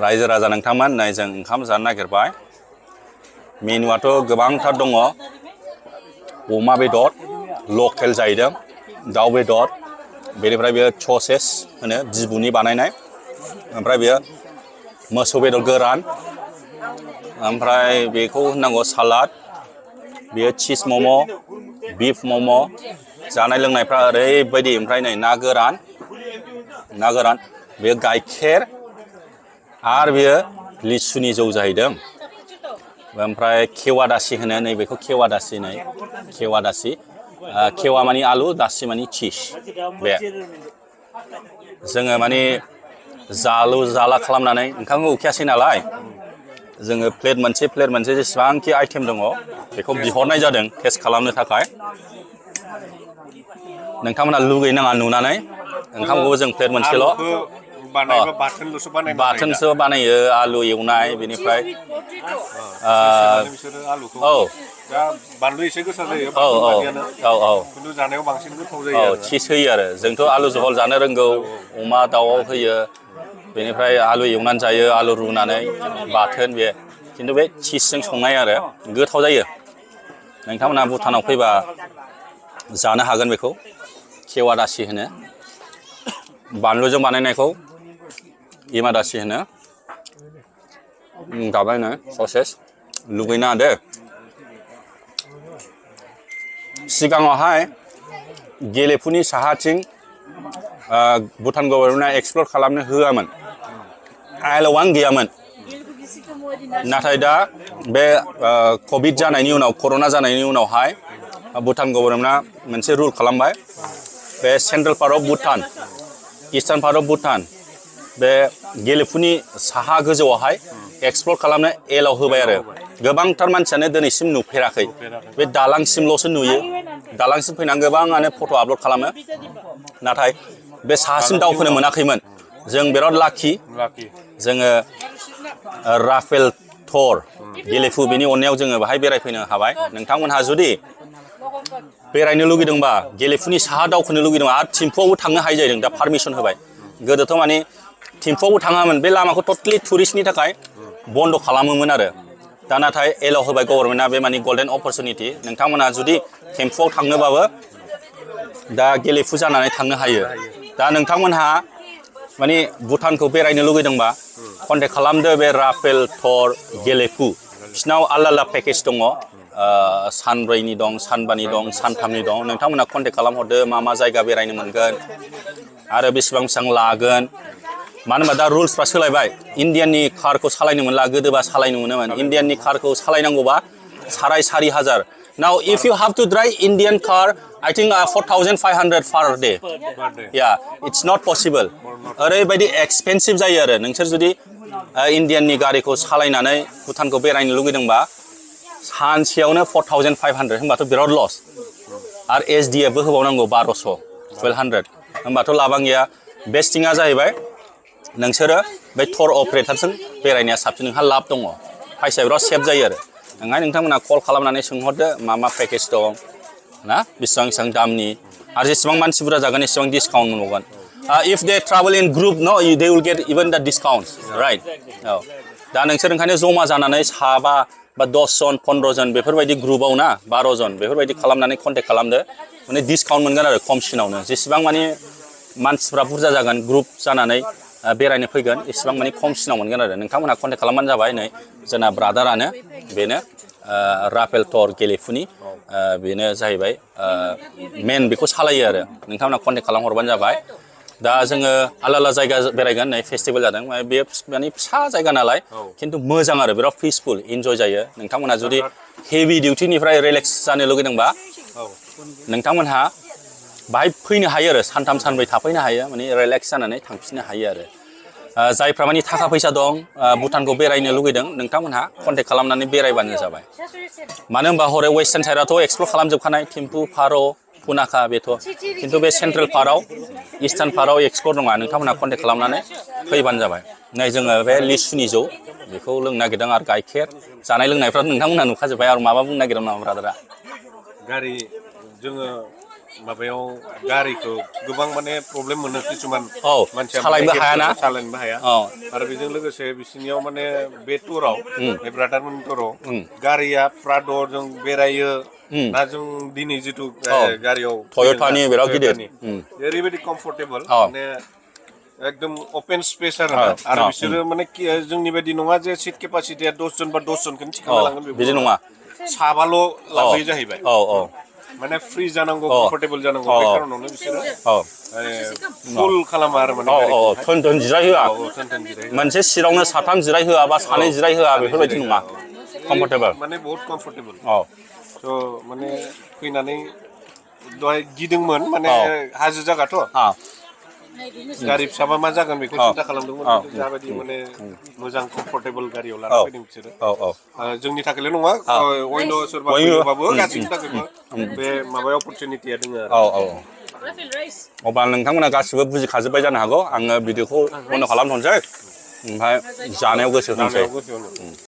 रायजो राजा नोंथांमोन नै जों ओंखाम जानो नागिरबाय मेनुआथ' गोबांथार दङ अमा बेदर लकेल जाहैदों दाउ बेदर बेनिफ्राय बेयो ससेस होनो बिबुनि बानायनाय ओमफ्राय बेयो मोसौ बेदर गोरान ओमफ्राय बेखौ होननांगौ सालाद बेयो चीज मम' बिफ मम' जानाय लोंनायफ्रा ओरैबायदि ओमफ्राय नै ना गोरान बेयो गाइखेर आरो बेयो लिसुनि जौ जाहैदों ओमफ्राय खेवा दासि होनो नैबेखौ खेवा दासि नै खेवा दासि खेवा मानि आलु दासि मानि चीज बे जोङो मानि जालु जाला खालामनानै ओंखामखौ उखैयासै नालाय जोङो प्लेट मोनसे जेसेबांखि आइटेम दङ बेखौ बिहरनाय जादों टेस्ट खालामनो थाखाय नोंथांमोना लुगैनो नाङा नुनानै ओंखामखौबो जों प्लेट मोनसेल' बाथोनसो बानायो आलु एवनाय बेनिफ्राय औ बानलु एसे गोसा जायो खिन्थु जानायाव बांसिन गोथाव जायो चीज होयो आरो जोंथ' आलु जहल जानो रोंगौ अमा दाउआव होयो बेनिफ्राय आलु एवनानै जायो आलु रुनानै बाथोन बे खिन्थु बे चीजजों संनाय आरो गोथाव जायो नोंथांमोना भुटानाव फैबा जानो हागोन बेखौ खेवा दासि होनो बानलुजों बानायनायखौ इमा दासि होनो गाबायनो ससेस लुगैना दे सिगाङावहाय गेलेफुनि साहाथिं भुटान गभर्नमेन्टआ एक्सप्लर खालामनो होआमोन आइलवान गैयामोन नाथाय दा बे कभिड जानायनि उनाव कर'ना जानायनि उनावहाय भुटान गभर्नमेन्टआ मोनसे रुल खालामबाय बे central part of Bhutan eastern part of Bhutan बे गेलेफुनि साहा गोजौआवहाय एक्सप्लर खालामनो एलाव होबाय आरो गोबांथार मानसियानो दिनैसिम नुफेराखै बे दालांसिमल'सो नुयो दालांसिम फैनानै गोबाङानो फट' आपल'ड खालामो नाथाय बे साहासिम दावखोनो मोनाखैमोन जों बिराद लाखि जोङो राफेल थर गेलेफु बेनि अननायाव जोङो बाहाय बेरायफैनो हाबाय नोंथांमोनहा जुदि बेरायनो लुगैदोंबा गेलेफुनि साहा दावखोनो लुगैदोंबा आरो थिम्फुआवबो थांनो हायो जाहैदों दा पारमिसन होबाय गोदोथ' माने थिम्फुआवबो थाङामोन बे लामाखौ टटेलि टुरिस्टनि थाखाय बन्द' खालामोमोन आरो दा नाथाय एलाव होबाय गभर्नमेन्टआ बे माने गल्डेन अपरचुनिटि नोंथांमोना जुदि थिम्फुआव थांनोबाबो दा गेलेफु जानानै थांनो हायो दा नोंथांमोनहा माने भुटानखौ बेरायनो लुगैदोंबा कन्टेक्ट खालामदो बे राफेल थर गेलेफु बिसिनाव आलदा पेकेज दङ सानब्रैनि दं सानबानि दं सानथामनि दं नोंथांमोना कन्टेक्ट खालामहरदो मा जायगा बेरायनो मोनगोन आरो बेसेबां लागोन मानो होनबा दा रुल्सफ्रा सोलायबाय इण्डियाननि कारखौ सालायनो मोनला गोदोबा सालायनो मोनोमोन इण्डियाननि कारखौ सालायनांगौबा 4,500 now if you have to drive Indian car I think 4,500 per day. Yeah, it's not possible. ओरैबायदि एक्सपेन्सिभ जायो आरो नोंसोर जुदि इण्डियाननि गारिखौ सालायनानै भुटानखौ बेरायनो लुगैदोंबा सानसेयावनो 4,500 होनबाथ' बिराद लस आरो SDFबो होबावनांगौ 1,200 होनबाथ' लाबां गैया बेस्टिङा जाहैबाय नोंसोरो बे थर अपारेटरजों बेरायनाया साबसिन नोंहा लाब दङ फैसाया बिराद सेभ जायो आरो नोंथांमोना कल खालामनानै सोंहरदो मा पेकेज दं ना बेसेबां दामनि आरो जेसेबां मानसि बुरजा जागोन एसेबां डिसकाउन्ट मोनगोन if they travel in group no they will get even the discounts right औ दा नोंसोर ओंखायनो जमा जानानै साबा बा 10 जन 15 जन बेफोरबायदि ग्रुपआव ना 12 जन बेफोरबायदि खालामनानै कन्टेक्ट खालामदो माने डिसकाउन्ट मोनगोन आरो खमसिनावनो जेसेबां माने मानसिफ्रा बुरजा जागोन ग्रुप जानानै बेरायनो फैगोन एसेबां माने खमसिनाव मोनगोन आरो नोंथांमोनहा कन्टेक्ट खालामबानो जाबाय नै जोंना ब्रादारानो बेनो राफेल थर गेलेफुनि बेनो जाहैबाय मेन बेखौ सालायो आरो नोंथांमोना कन्टेक्ट खालामहरबानो जाबाय दा जोङो आलादा जायगा बेरायगोन नै फेस्टिभेल जादों बे माने फिसा जायगा नालाय खिन्थु मोजां आरो बिराद पिसफुल इन्जय जायो नोंथांमोनहा जुदि हेभि डिउटिनिफ्राय रिलेक्स जानो लुगैदोंबा नोंथांमोनहा बाहाय फैनो हायो आरो सानथाम सानब्रै थाफैनो हायो माने रिलेक्स जानानै थांफिननो हायो आरो जायफ्रा माने थाखा फैसा दं भुटानखौ बेरायनो लुगैदों नोंथांमोनहा कन्टेक्ट खालामनानै बेरायबानो जाबाय मानो होनबा हरै वेस्टार्न साइडआथ' एक्सप्लर खालामजोबखानाय थिम्फु फार' पुनाखा बेथ' खिन्थु बे सेन्ट्रेल पार्टआव इस्टार्न पार्टआव एक्सप्लर नङा नोंथांमोनहा कन्टेक्ट खालामनानै फैबानो जाबाय नै जोङो बे लिसुनि जौ बेखौ लोंनो नागिरदों आरो गाइखेर जानाय लोंनायफ्रा नोंथांमोनहा नुखाजोब्बाय आरो माबा बुंनो नागिरदों नामा ब्रादारा गारि जोङो माबायाव गारिखौ गोबां माने प्रब्लेम मोनो किसुमान औ मानसिया सालायनोबो हायाना सालायनोबो हाया औ आरो बेजों लोगोसे बिसिनियाव माने बे टुराव बे ब्रादारमोननि टुराव गारिया प्राद'जों बेरायो ना जों दिनै जिथु गारियाव टयटानि बिराद गिदिर ओरैबायदि कमफर्टेबल औ माने एकदम अपेन स्पेस आरो बिसोरो माने जोंनि बायदि नङा जे सिट केपासिटिया 10 जन बा 10 जनखौनो थिखांना लांगोन बिदि बेबो नङा साबाल' लाबोयो जाहैबाय औ औ माने फ्रि जानांगौ कमफर्टेबल जानांगौ बे खारनावनो बिसोरो फुल खालामा आरो माने गारिखौ थोन थोन जिराय होआ मोनसे सिटावनो साथाम जिराय होआ बा सानै जिराय होआ बेफोरबायदि नङा कमफर्टेबल माने बहुत कमफर्टेबल औ स' माने फैनानै दहाय गिदोंमोन माने हाजो जागाथ' गारि फिसाबा मा जागोन बेखौ सिन्था खालामदोंमोन जाबायदि माने मोजां कमफर्टेबल गारियाव लाना फैदों बिसोरो जोंनि थाखायल' नङा अयन' सोरबा फैयोबाबो गासैनि थाखायबो बे माबायाव अपरसुनिटिया दङ आरो अब्ला नोंथांमोना गासिबो बुजिखाजोब्बाय जानो हागौ आङो भिडिअखौ बन्द' खालामथ'नोसै ओमफ्राय जानायाव गोसो होनोसै